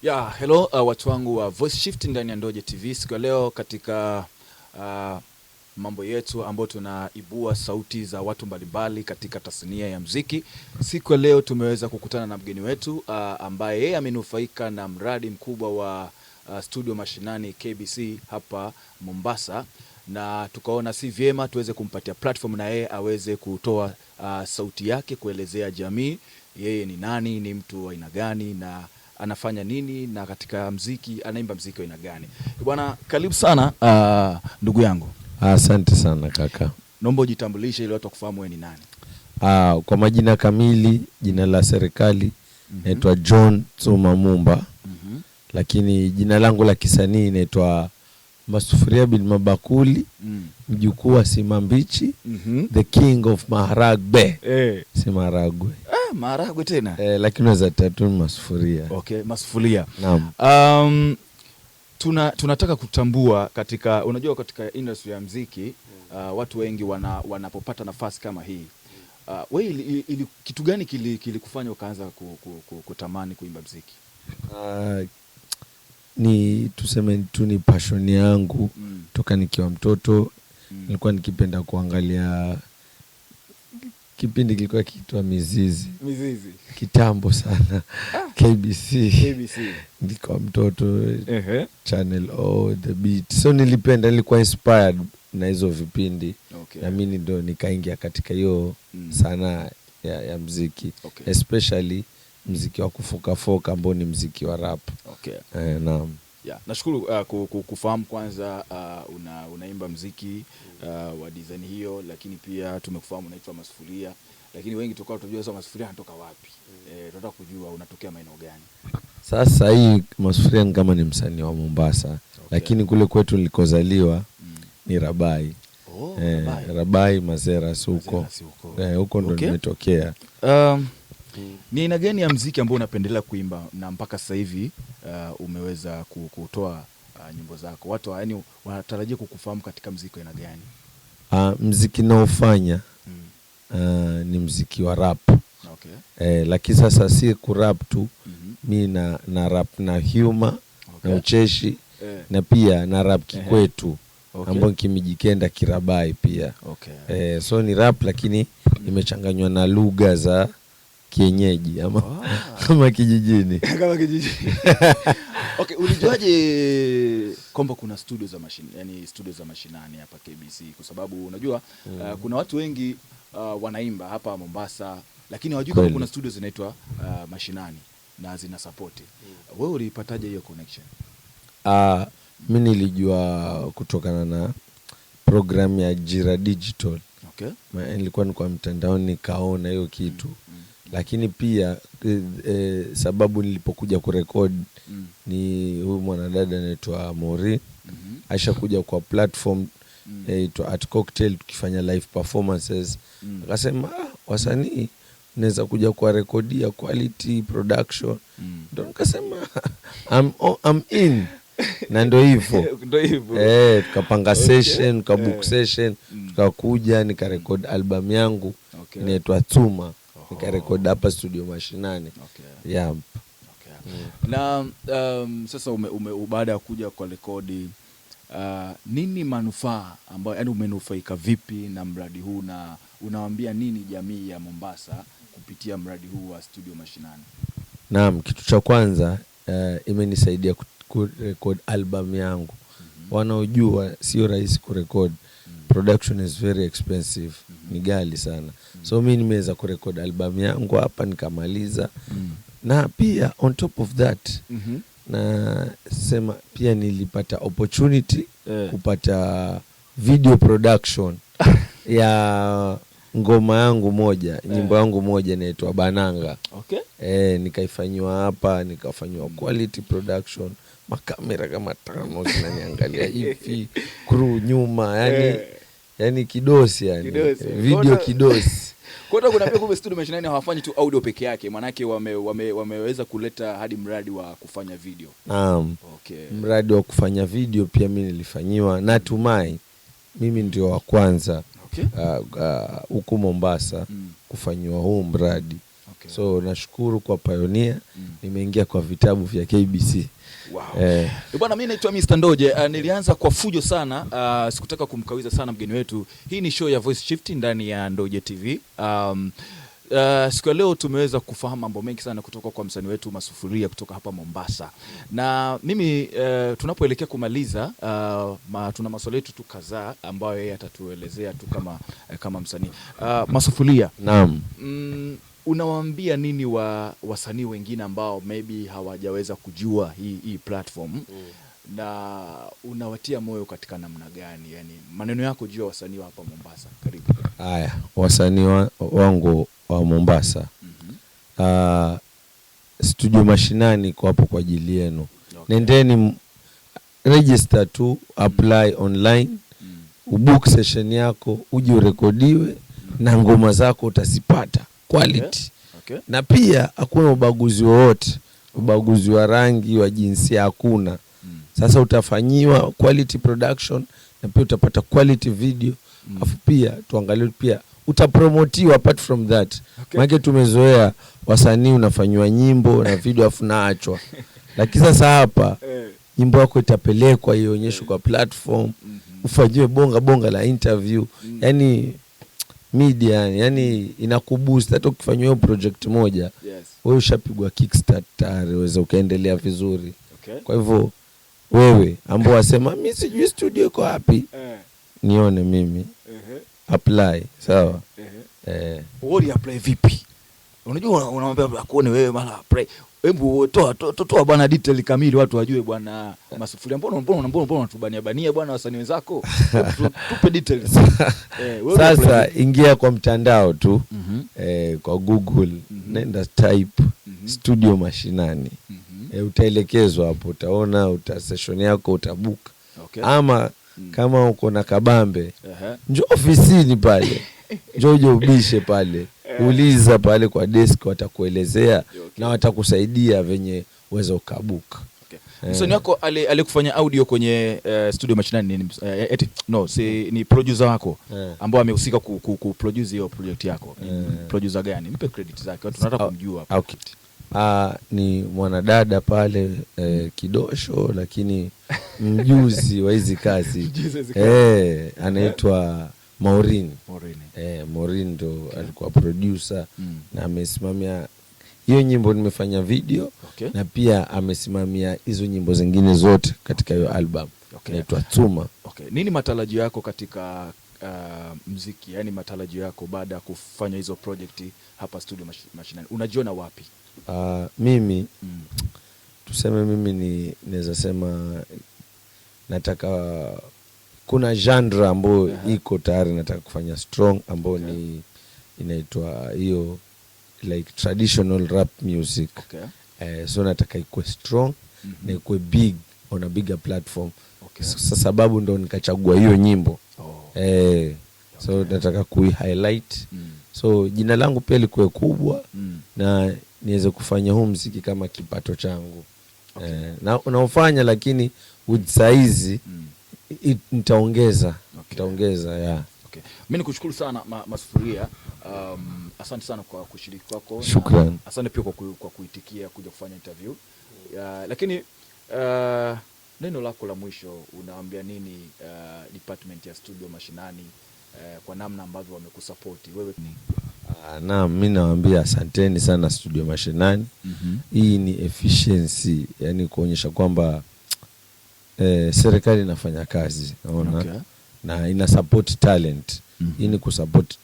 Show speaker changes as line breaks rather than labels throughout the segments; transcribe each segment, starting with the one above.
Yeah, hello watu wangu wa Voice Shift ndani ya Ndoje TV siku ya leo katika mambo yetu ambayo tunaibua sauti za watu mbalimbali katika tasnia ya mziki. Siku ya leo tumeweza kukutana na mgeni wetu ambaye yeye amenufaika na mradi mkubwa wa studio Mashinani KBC hapa Mombasa, na tukaona si vyema tuweze kumpatia platform na yeye aweze kutoa sauti yake kuelezea jamii yeye ni nani, ni mtu wa aina gani na anafanya nini na katika mziki anaimba mziki wa aina gani. Bwana, karibu sana ndugu yangu.
Asante sana kaka.
Naomba ujitambulishe ili watu wakufahamu wewe ni nani.
Kwa majina kamili, jina la serikali naitwa John Tsuma Mumba, lakini jina langu la kisanii naitwa Masufuria bin Mabakuli, mjukuu wa Simambichi, the king of maharagwe. Si maharagwe.
Ah, maharagwe tena.
Lakini unaweza tatu ni masufuria.
Okay, masufuria.
Naam.
Tunataka kutambua katika, unajua katika industry ya mziki watu wengi wanapopata nafasi kama hii wewe kitu gani kilikufanya ukaanza kutamani kuimba mziki?
Ni tuseme tu ni passion yangu toka nikiwa mtoto. Nilikuwa nikipenda kuangalia kipindi kilikuwa kiitwa Mizizi.
Mizizi.
Kitambo sana. KBC.
KBC.
Nilikuwa mtoto. Channel O, The Beat. So nilipenda, nilikuwa inspired na hizo vipindi. Na mimi ndo nikaingia katika hiyo sanaa ya mziki. Especially mziki wa kufokafoka ambao ni mziki wa rap. Naam.
Yeah, nashukuru kufahamu kwanza unaimba mziki wa design hiyo, lakini pia tumekufahamu unaitwa Masufuria, lakini wengi tulikuwa tunajua sasa Masufuria anatoka wapi. Tunataka kujua unatokea maeneo gani.
Sasa hii Masufuria ni kama ni msanii wa Mombasa, lakini kule kwetu nilikozaliwa ni Rabai.
Oh, Rabai.
Rabai Mazeras huko.
Mazeras huko.
Huko ndo nimetokea.
Ni aina gani ya mziki ambao unapendelea kuimba na mpaka sasa hivi umeweza kutoa nyimbo zako? Watu wanatarajia kukufahamu katika mziki wa aina gani?
Mziki naofanya ni mziki wa rap. Lakini sasa si kurap tu. Mi na rap na humor, na ucheshi, na pia na rap kikwetu, ambao Kimijikenda Kirabai pia. So ni rap lakini imechanganywa na lugha za kienyeji ama kijijini.
Kama kijijini. Okay, ulijuaje kwamba kuna studio za yani studio za mashinani hapa KBC? Kwa sababu unajua, kuna watu wengi wanaimba hapa Mombasa lakini hawajui kama kuna studio zinaitwa mashinani na zina support. Wewe ulipataje hiyo connection?
Mimi nilijua kutokana na program ya Ajira Digital. Nilikuwa ni kwa mtandaoni nikaona hiyo kitu. Lakini pia sababu nilipokuja kurekod ni huyu mwanadada anaitwa Mori. Aisha kuja kwa platform inaitwa Art Cocktail tukifanya live performances. Akasema, wasanii naweza kuja kuwarekodia quality production. Ndio nikasema I'm in. Na ndio hivyo.
Ndio hivyo.
Tukapanga session, tukabook session, tukakuja nikarekod album yangu inaitwa Tuma. Nikarekod hapa studio Mashinani. Yeah.
Na sasa baada ya kuja kwa rekodi, nini manufaa ambayo, yani umenufaika vipi na mradi huu na unawaambia nini jamii ya Mombasa kupitia mradi huu wa studio Mashinani?
Naam, kitu cha kwanza imenisaidia kurekod album yangu. Wanaojua sio rahisi kurekod. Production is very expensive. Ni ghali sana. So mimi nimeweza kurekod album yangu hapa nikamaliza. Na pia on top of that, na sema pia nilipata opportunity kupata video production ya ngoma yangu moja, nyimbo yangu moja inaitwa Bananga. Nikaifanyiwa hapa, nikafanywa quality production, makamera kama 5 zinaniangalia hivi, crew nyuma, yani kidosi yani.
Kidosi.
Video kidosi.
Kwa hiyo kuna pia kumbe studio Mashinani hawafanyi tu audio peke yake, maana yake wameweza kuleta hadi mradi wa kufanya video.
Naam. Mradi wa kufanya video pia mimi nilifanyiwa, natumai mimi ndio wa kwanza huku Mombasa kufanyiwa huu mradi.
Okay.
So nashukuru kwa Pioneer, nimeingia kwa vitabu vya KBC.
Wow. Bwana, mimi naitwa Mr. Ndoje. Nilianza kwa fujo sana, sikutaka kumkawiza sana mgeni wetu. Hii ni show ya Voice Shift ndani ya Ndoje TV. Siku ya leo tumeweza kufahamu mambo mengi sana kutoka kwa msanii wetu Masufuria kutoka hapa Mombasa. Na mimi tunapoelekea kumaliza, tuna maswali yetu tu kadhaa ambayo yeye atatuelezea tu kama msanii. Masufuria.
Naam.
Unawaambia nini wa wasanii wengine ambao maybe hawajaweza kujua hii platform, na unawatia moyo katika namna gani? Yani maneno yako juu ya wasanii wa hapa Mombasa. Karibu.
Haya, wasanii wangu wa Mombasa. Studio Mashinani iko hapo kwa ajili yenu. Nendeni register tu, apply online, ubook session yako, uje urekodiwe na ngoma zako utazipata quality. Na pia hakuna ubaguzi wowote, ubaguzi wa rangi, wa jinsia hakuna. Sasa utafanyiwa quality production na pia utapata quality video. Afu pia tuangalie pia utapromotiwa apart from that. Maana tumezoea wasanii unafanyiwa nyimbo na video afu naachwa. Lakini sasa hapa nyimbo yako itapelekwa ionyeshwe kwa platform, ufanyiwe bonga bonga la interview. Yani media, yani inakuboost. Hata ukifanywa hiyo project moja, wewe ushapigwa kickstart tayari, uweza ukaendelea vizuri. Kwa hivyo wewe ambao wasema mimi sijui studio iko wapi, nione mimi. Apply, sawa?
Wewe apply vipi? Unajua unamwambia akuone wewe mara apply. Hebu toa bwana detail kamili watu wajue bwana Masufuria. Mbona unatubania bania bwana wasanii wenzako? Tupe details. Wewe
Sasa
apply.
Ingia kwa mtandao tu, kwa Google, nenda type Studio Mashinani. Utaelekezwa hapo, utaona uta session yako utabook. Ama kama uko na kabambe, njoo ofisini pale. Njoo uje ubishe pale. Uliza pale kwa desk, watakuelezea na watakusaidia venye uweza ukabook.
Msanii wako alikufanya audio kwenye Studio Mashinani ni, eti, no, si, ni producer wako ambao amehusika ku produce hiyo project yako. Ni producer gani? Mpe credit zake. Watu tunataka kumjua hapa.
Okay. Ni mwanadada pale, kidosho lakini mjuzi wa hizi kazi.
Mjuzi wa hizi kazi.
Anaitwa Maureen.
Maureen.
Maureen ndo alikuwa producer na amesimamia hiyo nyimbo, nimefanya video na pia amesimamia hizo nyimbo zingine zote katika hiyo album. Inaitwa Tuma.
Nini matarajio yako katika muziki? Yaani matarajio yako baada ya kufanya hizo project hapa Studio Mashinani. Unajiona wapi?
Mimi, tuseme mimi ni naweza sema nataka, kuna genre ambayo iko tayari nataka kufanya strong ambayo ni inaitwa hiyo like traditional rap music. So nataka ikuwe strong na ikuwe big on a bigger platform. Sasa sababu ndo nikachagua hiyo nyimbo. So nataka kui highlight. So jina langu pia likuwe kubwa na niweze kufanya huu muziki kama kipato changu. Na unaofanya lakini with size nitaongeza. Nitaongeza, yeah.
Mimi nikushukuru sana Masufuria. Asante sana kwa kushiriki kwako.
Shukran.
Asante pia kwa kuitikia kuja kufanya interview. Lakini neno lako la mwisho unaambia nini department ya Studio Mashinani kwa namna ambavyo wamekusupport wewe?
Naam, mimi nawaambia asanteni sana Studio Mashinani. Hii ni efficiency, yani kuonyesha kwamba serikali inafanya kazi, unaona? Na ina support talent. Hii ni kusupport,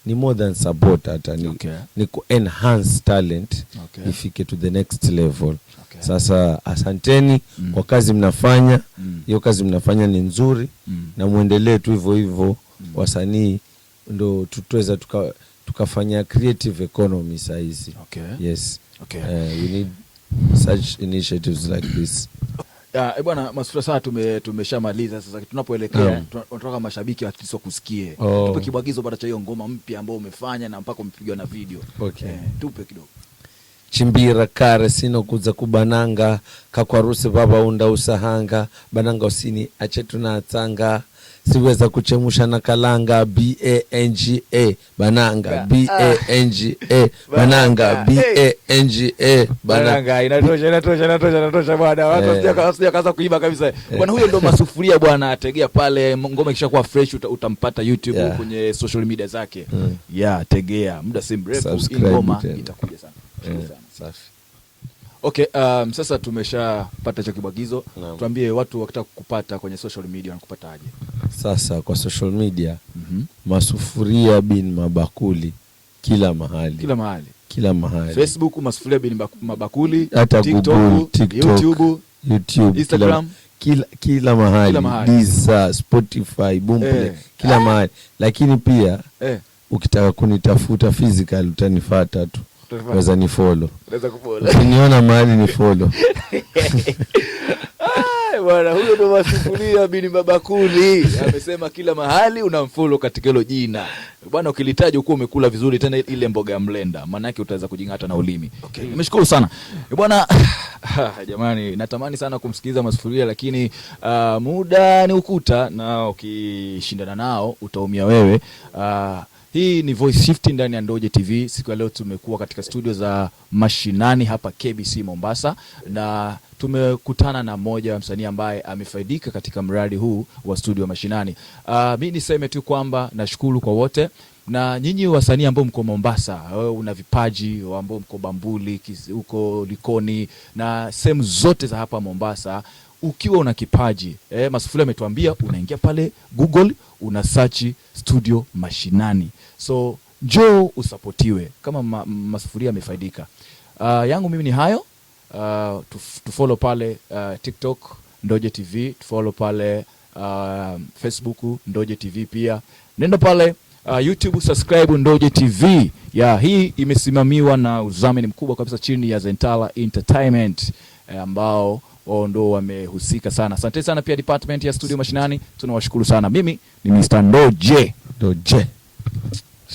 ni more than support hata ni ku enhance talent ifike to the next level. Sasa asanteni kwa kazi mnafanya. Hiyo kazi mnafanya ni nzuri na muendelee tu hivyo hivyo. Wasanii ndo tutaweza tukafanya creative economy saa hizi. Yes. We need such initiatives like this.
Bwana Masufuria, sasa tumeshamaliza sasa. Tunapoelekea, tunataka mashabiki wa Kristo kusikie. Tupe kibwagizo baada cha hiyo ngoma mpya ambayo umefanya na mpaka umepigwa na video. Tupe kidogo.
Chimbira kare sino kuza kubananga kakwaruse baba unda usahanga bananga usini ache tunatsanga Siweza kuchemusha na kalanga. Banga bananga, Banga bananga, Banga bananga.
Bananga, inatosha, inatosha, inatosha, inatosha bwana. Watu wasije wakaanza kuiba kabisa. Bwana, huyo ndo Masufuria bwana, tegea pale ngoma ikishakuwa fresh utampata YouTube, kwenye social media zake. Yeah, tegea muda si mrefu hii
Subscribe
ngoma
tena.
Itakuja sana. Shukuru sana.
Safi.
Okay, sasa tumeshapata hicho kibwagizo.
Naam.
Tuambie, watu wakitaka kukupata kwenye social media wanakupataje?
Sasa kwa social media, Masufuria bin Mabakuli kila mahali.
Kila mahali.
Kila mahali.
Facebook Masufuria bin Mabakuli,
Hata
TikTok,
Google, TikTok,
YouTube,
YouTube,
Instagram.
kila mahali.
Kila mahali.
Deezer, Spotify, Boomplay, kila mahali. Lakini pia ukitaka kunitafuta physical utanifata tu.
Utanifata.
Waweza ni follow.
Unaweza kufollow.
Ukiniona mahali ni follow.
Ai, bwana, huyo ndo Masufuria bin Mabakuli amesema kila mahali unamfollow katika hilo jina bwana. Ukilitaja ukuwa umekula vizuri tena ile mboga ya mlenda, maana yake utaweza kujing'ata na ulimi. Okay. Nimeshukuru sana. Bwana, jamani, natamani sana kumsikiliza Masufuria, lakini muda ni ukuta na ukishindana nao utaumia wewe. Hii ni Voice Shift ndani ya Ndoje TV. Siku ya leo tumekuwa katika studio za Mashinani hapa KBC Mombasa, na tumekutana na mmoja wa msanii ambaye amefaidika katika mradi huu wa studio Mashinani. Mi niseme tu kwamba nashukuru kwa wote na nyinyi wasanii ambao mko Mombasa, wewe una vipaji, ambao mko Bambuli, huko Likoni na sehemu zote za hapa Mombasa, ukiwa una kipaji, Masufuria ametuambia unaingia pale Google una search studio Mashinani, so njoo usapotiwe kama Masufuria amefaidika. Yangu mimi ni hayo. Tufollow pale TikTok Ndoje TV, tufollow pale Facebook Ndoje TV pia. Nenda pale YouTube, subscribe Ndoje TV. Ya hii imesimamiwa na udhamini mkubwa kabisa chini ya Zentala Entertainment, ambao wao ndo wamehusika sana. Asante sana pia department ya studio Mashinani, tunawashukuru sana. Mimi ni Mr. Ndoje.
Ndoje.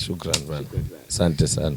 Shukran bana. Asante sana.